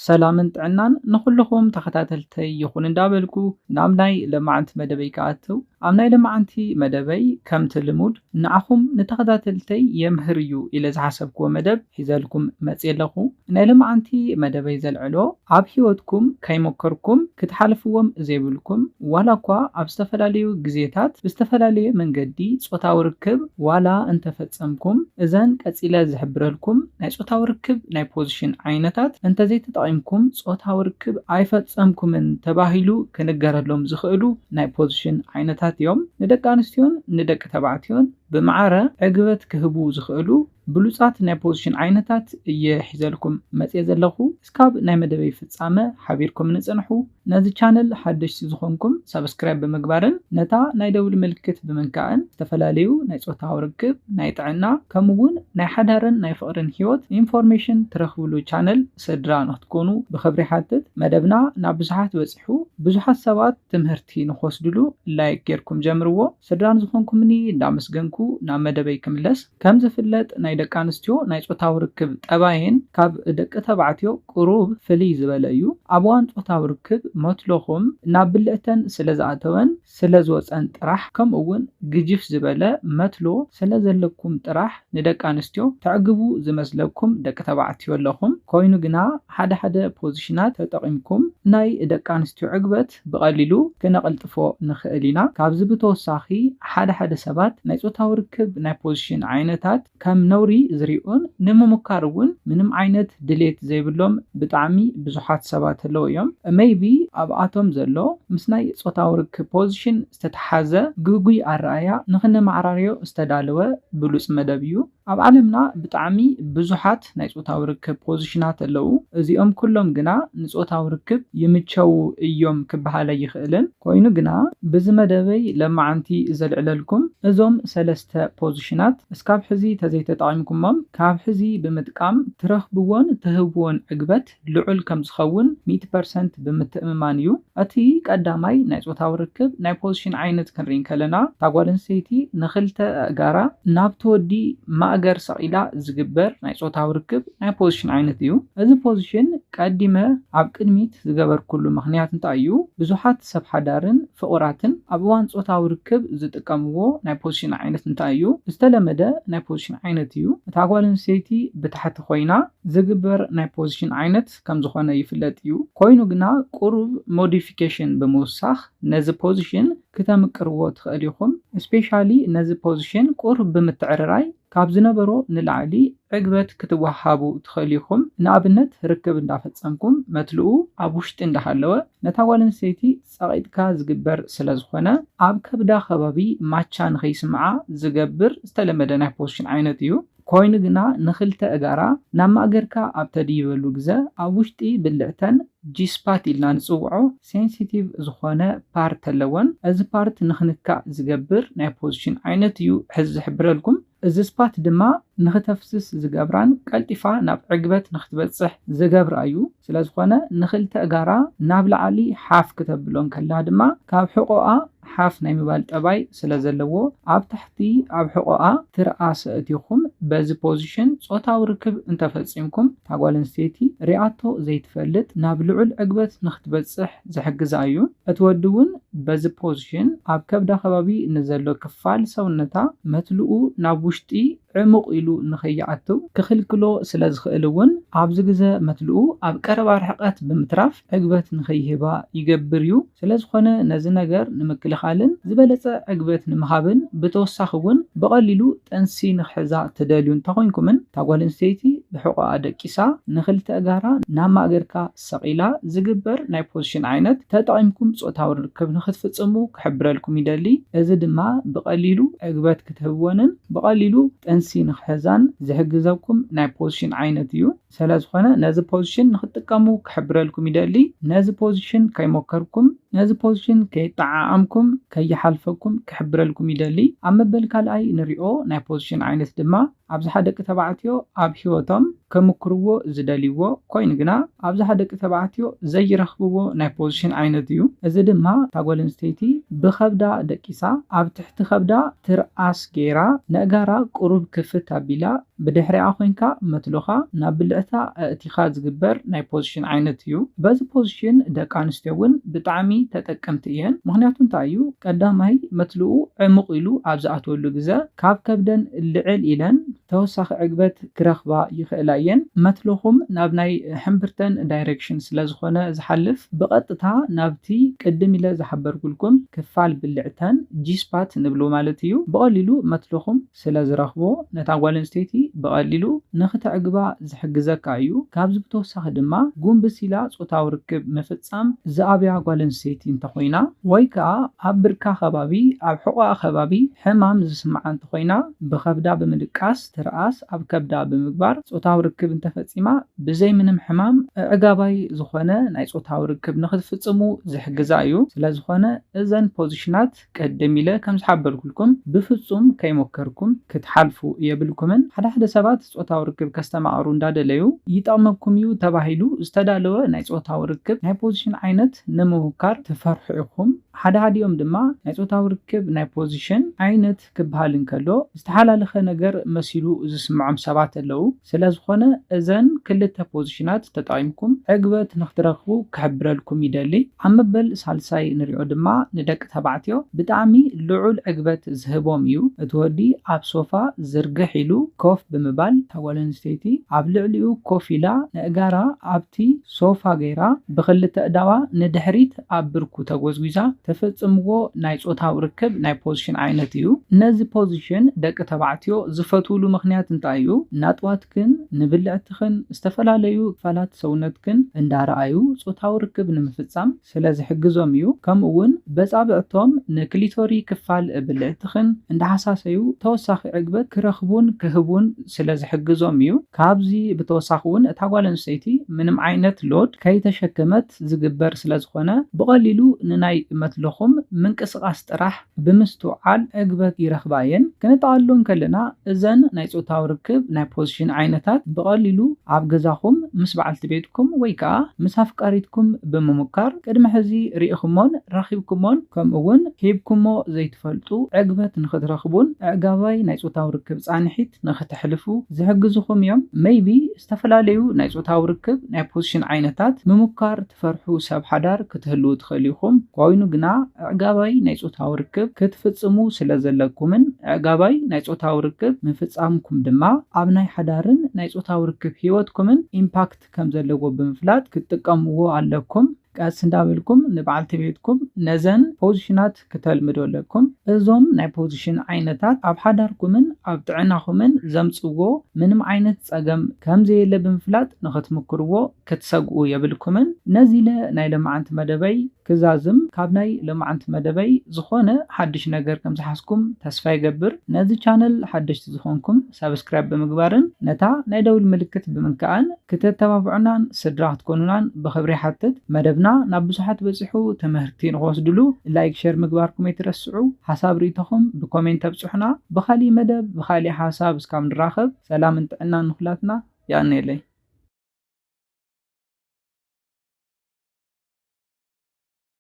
ሰላምን ጥዕናን ንኹልኹም ተኸታተልተይ ይኹን እንዳበልኩ ናብ ናይ ለማዓንቲ መደበይ ክኣትው። ኣብ ናይ ለማዓንቲ መደበይ ከምቲ ልሙድ ንዓኹም ንተኸታተልተይ የምህር እዩ ኢለ ዝሓሰብክዎ መደብ ሒዘልኩም መፅየ ኣለኹ። ናይ ለማዓንቲ መደበይ ዘልዕሎ ኣብ ህይወትኩም ከይሞከርኩም ክትሓልፍዎም ዘይብልኩም ዋላ እኳ ኣብ ዝተፈላለዩ ግዜታት ብዝተፈላለየ መንገዲ ፆታዊ ርክብ ዋላ እንተፈፀምኩም እዘን ቀፂለ ዝሕብረልኩም ናይ ፆታዊ ርክብ ናይ ፖዚሽን ዓይነታት እንተዘይተጠቒምኩም ፆታዊ ርክብ ኣይፈፀምኩምን ተባሂሉ ክንገረሎም ዝኽእሉ ናይ ፖዚሽን ዓይነታት እዮም። ንደቂ ኣንስትዮን ንደቂ ተባዕትዮን ብማዕረ ዕግበት ክህቡ ዝኽእሉ ብሉፃት ናይ ፖዚሽን ዓይነታት እየ ሒዘልኩም መፅየ ዘለኹ። እስካብ ናይ መደበይ ፍፃመ ሓቢርኩም ንፅንሑ። ነዚ ቻነል ሓደሽቲ ዝኾንኩም ሳብስክራይብ ብምግባርን ነታ ናይ ደውል ምልክት ብምንካእን ዝተፈላለዩ ናይ ፆታዊ ርክብ፣ ናይ ጥዕና ከምኡ እውን ናይ ሓዳርን ናይ ፍቕርን ህይወት ኢንፎርሜሽን ትረኽብሉ ቻነል ስድራ ንክትኮኑ ብኽብሪ ሓትት። መደብና ናብ ብዙሓት በፂሑ ብዙሓት ሰባት ትምህርቲ ንክወስድሉ ላይክ ጌርኩም ጀምርዎ። ስድራ ንዝኾንኩምኒ እንዳመስገንኩ ናብ መደበይ ክምለስ። ከም ዝፍለጥ ናይ ደቂ ኣንስትዮ ናይ ፆታዊ ርክብ ጠባየን ካብ ደቂ ተባዕትዮ ቁሩብ ፍልይ ዝበለ እዩ። ኣብ እዋን ፆታዊ ርክብ መትሎኹም ናብ ብልዕተን ስለ ዝኣተወን ስለ ዝወፀን ጥራሕ ከምኡ እውን ግጅፍ ዝበለ መትሎ ስለ ዘለኩም ጥራሕ ንደቂ ኣንስትዮ ተዕግቡ ዝመስለኩም ደቂ ተባዕትዮ ኣለኹም። ኮይኑ ግና ሓደ ሓደ ፖዚሽናት ተጠቒምኩም ናይ ደቂ ኣንስትዮ ዕግበት ብቐሊሉ ክነቐልጥፎ ንኽእል ኢና። ካብዚ ብተወሳኺ ሓደ ሓደ ሰባት ናይ ፆታዊ ርክብ ናይ ፖዚሽን ዓይነታት ከም ነውሪ ዝሪኡን ንምምካር እውን ምንም ዓይነት ድሌት ዘይብሎም ብጣዕሚ ብዙሓት ሰባት ኣለዉ እዮም። ሜይቢ ኣብኣቶም ዘሎ ምስ ናይ ፆታዊ ርክብ ፖዚሽን ዝተተሓዘ ግጉይ ኣረኣያ ንኽነማዕራርዮ ዝተዳለወ ብሉፅ መደብ እዩ። ኣብ ዓለምና ብጣዕሚ ብዙሓት ናይ ፆታዊ ርክብ ፖዚሽናት ኣለዉ። እዚኦም ኩሎም ግና ንፆታዊ ርክብ ይምቸዉ እዮም ክበሃል ኣይኽእልን። ኮይኑ ግና ብዚ መደበይ ለማዓንቲ ዘልዕለልኩም እዞም ሰለስተ ፖዚሽናት እስካብ ሕዚ ተዘይተጠቒምኩሞም ካብ ሕዚ ብምጥቃም ትረኽብዎን ትህብዎን ዕግበት ልዑል ከም ዝኸውን ሚእቲ ፐርሰንት ብምትእምማን እዩ። እቲ ቀዳማይ ናይ ፆታዊ ርክብ ናይ ፖዚሽን ዓይነት ክንርኢ እንከለና እታ ጓል ኣንስተይቲ ንኽልተ ኣእጋራ ናብቲ ወዲ ማእገር ሰቒላ ዝግበር ናይ ፆታዊ ርክብ ናይ ፖዚሽን ዓይነት እዩ። እዚ ፖዚሽን ቀዲመ ኣብ ቅድሚት ዝገበርኩሉ ምኽንያት እንታይ እዩ? ብዙሓት ሰብ ሓዳርን ፍቑራትን ኣብ እዋን ፆታዊ ርክብ ዝጥቀምዎ ናይ ፖዚሽን ዓይነት እንታይ እዩ? ዝተለመደ ናይ ፖዚሽን ዓይነት እዩ። እታ ጓል ኣንስተይቲ ብታሕቲ ኮይና ዝግበር ናይ ፖዚሽን ዓይነት ከም ዝኾነ ይፍለጥ እዩ። ኮይኑ ግና ቁሩብ ሞዲፊኬሽን ብምውሳኽ ነዚ ፖዚሽን ክተምቅርዎ ትኽእል ኢኹም። ስፔሻሊ ነዚ ፖዚሽን ቁሩብ ብምትዕርራይ ካብ ዝነበሮ ንላዕሊ ዕግበት ክትወሃቡ ትኽእል ኢኹም። ንኣብነት ርክብ እንዳፈጸምኩም መትልኡ ኣብ ውሽጢ እንዳሃለወ ነታ ጓል ኣንስተይቲ ጸቒጥካ ዝግበር ስለ ዝኾነ ኣብ ከብዳ ከባቢ ማቻ ንኸይስምዓ ዝገብር ዝተለመደ ናይ ፖዚሽን ዓይነት እዩ። ኮይኑ ግና ንኽልተ እጋራ ናብ ማእገርካ ኣብ ተድይበሉ ግዘ ኣብ ውሽጢ ብልዕተን ጂስፓት ኢልና ንጽውዖ ሴንሲቲቭ ዝኾነ ፓርት ኣለወን። እዚ ፓርት ንኽንካእ ዝገብር ናይ ፖዚሽን ዓይነት እዩ ሕዚ ዝሕብረልኩም። እዚ ስፓት ድማ ንኽተፍስስ ዝገብራን ቀልጢፋ ናብ ዕግበት ንኽትበጽሕ ዝገብራ እዩ። ስለ ዝኾነ ንኽልተ እጋራ ናብ ላዕሊ ሓፍ ክተብሎ እንከላ ድማ ካብ ሕቖኣ ሓፍ ናይ ምባል ጠባይ ስለ ዘለዎ ኣብ ታሕቲ ኣብ ሕቖኣ ትርኣስ ኣእቲኹም በዚ ፖዚሽን ጾታዊ ርክብ እንተፈጺምኩም እታ ጓል ኣንስተይቲ ሪኣቶ ዘይትፈልጥ ናብ ልዑል ዕግበት ንኽትበጽሕ ዝሕግዛ እዩ። እቲ ወዲ እውን በዚ ፖዚሽን ኣብ ከብዳ ከባቢ ንዘሎ ክፋል ሰውነታ መትልኡ ናብ ውሽጢ ዕሙቕ ኢሉ ንኸይኣትው ክኽልክሎ ስለ ዝኽእል እውን ኣብዚ ግዘ መትልኡ ኣብ ቀረባ ርሕቀት ብምትራፍ ዕግበት ንኸይህባ ይገብር እዩ። ስለ ዝኾነ ነዚ ነገር ንምክልኻልን ዝበለፀ ዕግበት ንምሃብን ብተወሳኺ እውን ብቐሊሉ ጥንሲ ንኽሕዛ ትደልዩ እንተኾይንኩምን እታ ጓል ኣንስተይቲ ብሕቖኣ ደቂሳ ንኽልተ እጋራ ናብ ማእገርካ ሰቒላ ዝግበር ናይ ፖዚሽን ዓይነት ተጠቒምኩም ጾታዊ ርክብ ንኽትፍጽሙ ክሕብረልኩም ይደሊ። እዚ ድማ ብቐሊሉ ዕግበት ክትህብወንን ብቐሊሉ ጥንሲ ንኽሕዛን ዝሕግዘኩም ናይ ፖዚሽን ዓይነት እዩ። ስለ ዝኾነ ነዚ ፖዚሽን ንኽትጥቀሙ ክሕብረልኩም ይደሊ። ነዚ ፖዚሽን ከይሞከርኩም፣ ነዚ ፖዚሽን ከይጠዓዓምኩም፣ ከይሓልፈኩም ክሕብረልኩም ይደሊ። ኣብ መበል ካልኣይ ንሪኦ ናይ ፖዚሽን ዓይነት ድማ ኣብዝሓ ደቂ ተባዕትዮ ኣብ ህይወቶም ከምክርዎ ዝደልይዎ ኮይኑ ግና ኣብዝሓ ደቂ ተባዕትዮ ዘይረኽብዎ ናይ ፖዚሽን ዓይነት እዩ። እዚ ድማ እታ ጓል ኣንስተይቲ ብኸብዳ ደቂሳ ኣብ ትሕቲ ከብዳ ትርኣስ ገይራ ነእጋራ ቁሩብ ክፍት ኣቢላ ብድሕሪኣ ኮይንካ መትሎኻ ናብ ብልዕታ ኣእቲኻ ዝግበር ናይ ፖዚሽን ዓይነት እዩ። በዚ ፖዚሽን ደቂ ኣንስትዮ እውን ብጣዕሚ ተጠቀምቲ እየን። ምኽንያቱ እንታይ እዩ? ቀዳማይ መትልኡ ዕሙቕ ኢሉ ኣብ ዝኣትወሉ ግዘ ካብ ከብደን ልዕል ኢለን ተወሳኺ ዕግበት ክረኽባ ይኽእላ እየን። መትሎኹም ናብ ናይ ሕምብርተን ዳይሬክሽን ስለ ዝኾነ ዝሓልፍ ብቐጥታ ናብቲ ቅድም ኢለ ዝሓበርኩልኩም ክፋል ብልዕተን ጂስፓት ንብሎ ማለት እዩ። ብቐሊሉ መትሎኹም ስለ ዝረኽቦ ነታ ጓል ኣንስተይቲ ብቐሊሉ ንኽተዕግባ ዝሕግዘካ እዩ። ካብዚ ብተወሳኺ ድማ ጉንብስ ኢላ ጾታዊ ርክብ ምፍጻም ዝኣብያ ጓል ኣንስተይቲ እንተኾይና ወይ ከዓ ኣብ ብርካ ከባቢ ኣብ ሕቖኣ ከባቢ ሕማም ዝስምዓ እንተኾይና ብኸብዳ ብምድቃስ ትርኣስ ኣብ ከብዳ ብምግባር ጾታዊ ርክብ እንተፈጺማ ብዘይ ምንም ሕማም ኣዕጋባይ ዝኾነ ናይ ጾታዊ ርክብ ንኽትፍጽሙ ዝሕግዛ እዩ። ስለዝኾነ እዘን ፖዚሽናት ቅድም ኢለ ከም ዝሓበርኩልኩም ብፍጹም ከይሞከርኩም ክትሓልፉ የብልኩምን። ሓደ ሓደ ሰባት ጾታዊ ርክብ ከስተማቕሩ እንዳደለዩ ይጠቕመኩም እዩ ተባሂሉ ዝተዳለወ ናይ ጾታዊ ርክብ ናይ ፖዚሽን ዓይነት ንምምካር ትፈርሑ ኢኹም። ሓደ ሓዲኦም ድማ ናይ ጾታዊ ርክብ ናይ ፖዚሽን ዓይነት ክበሃል እንከሎ ዝተሓላለኸ ነገር መሲሉ ዝስምዖም ሰባት ኣለዉ። ስለዝኾነ እዘን ክልተ ፖዚሽናት ተጠቒምኩም ዕግበት ንኽትረኽቡ ክሕብረልኩም ይደሊ። ኣብ መበል ሳልሳይ ንሪኦ ድማ ንደቂ ተባዕትዮ ብጣዕሚ ልዑል ዕግበት ዝህቦም እዩ። እቲ ወዲ ኣብ ሶፋ ዝርግሕ ኢሉ ኮፍ ብምባል እታ ጓል ኣንስተይቲ ኣብ ልዕሊኡ ኮፍ ኢላ ነእጋራ ኣብቲ ሶፋ ገይራ ብኽልተ እዳዋ ንድሕሪት ኣብ ብርኩ ተጎዝጒዛ ተፈጽምዎ ናይ ጾታዊ ርክብ ናይ ፖዚሽን ዓይነት እዩ። ነዚ ፖዚሽን ደቂ ተባዕትዮ ዝፈትውሉ ምኽንያት እንታይ እዩ? ናጥዋትክን ንብልዕትኽን ዝተፈላለዩ ክፋላት ሰውነትክን እንዳረኣዩ ጾታዊ ርክብ ንምፍጻም ስለ ዝሕግዞም እዩ። ከምኡ እውን በጻብዕቶም ንክሊቶሪ ክፋል ብልዕትኽን እንዳሓሳሰዩ ተወሳኺ ዕግበት ክረኽቡን ክህቡን ስለ ዝሕግዞም እዩ። ካብዚ ብተወሳኺ እውን እታ ጓል ኣንስተይቲ ምንም ዓይነት ሎድ ከይተሸከመት ዝግበር ስለ ዝኾነ ብቐሊሉ ንናይ መትልኹም ምንቅስቓስ ጥራሕ ብምስትውዓል ዕግበት ይረኽባ እየን። ክንጠቓልሎ እንከለና እዘን ናይ ጾታዊ ርክብ ናይ ፖዚሽን ዓይነታት ብቐሊሉ ኣብ ገዛኹም ምስ በዓልቲ ቤትኩም ወይ ከዓ ምስ ኣፍቃሪትኩም ብምምካር ቅድሚ ሕዚ ርኢኹሞን ረኺብኩሞን ከምኡ እውን ሂብኩሞ ዘይትፈልጡ ዕግበት ንኽትረኽቡን ኣዕጋባይ ናይ ጾታዊ ርክብ ጻንሒት ንኽተሕልፉ ዝሕግዙኹም እዮም። ሜይቢ ዝተፈላለዩ ናይ ጾታዊ ርክብ ናይ ፖዚሽን ዓይነታት ምምካር ትፈርሑ ሰብ ሓዳር ክትህልዉ ትኽእሉ ኢኹም። ኮይኑ ግና ኣዕጋባይ ናይ ጾታዊ ርክብ ክትፍጽሙ ስለ ዘለኩምን ኣዕጋባይ ናይ ጾታዊ ርክብ ምፍጻምኩም ድማ ኣብ ናይ ሓዳርን ናይ ጾታዊ ርክብ ህይወትኩምን ኢምፓክት ከም ዘለዎ ብምፍላጥ ክትጥቀምዎ ኣለኩም። ቀስ እንዳበልኩም ንበዓልቲ ቤትኩም ነዘን ፖዚሽናት ክተልምዱ ኣለኩም። እዞም ናይ ፖዚሽን ዓይነታት ኣብ ሓዳርኩምን ኣብ ጥዕናኹምን ዘምጽዎ ምንም ዓይነት ጸገም ከም ዘየለ ብምፍላጥ ንኽትምክርዎ ክትሰግኡ የብልኩምን። ነዚ ኢለ ናይ ሎማዓንቲ መደበይ ክዛዝም ካብ ናይ ሎማዓንቲ መደበይ ዝኾነ ሓድሽ ነገር ከም ዝሓዝኩም ተስፋ ይገብር። ነዚ ቻነል ሓደሽቲ ዝኾንኩም ሳብስክራይብ ብምግባርን ነታ ናይ ደውል ምልክት ብምንካኣን ክተተባብዑናን ስድራ ክትኮኑናን ብኽብሪ ይሓትት። መደብና ናብ ብዙሓት በጺሑ ትምህርቲ ንኽወስድሉ ላይክ፣ ሸር ምግባርኩም ኣይትረስዑ። ሓሳብ ርእይቶኹም ብኮሜንት ተብጽሑና። ብኻሊእ መደብ ብኻሊእ ሓሳብ እስካብ ንራኸብ ሰላምን ጥዕናን ንኹላትና። የቐንየለይ።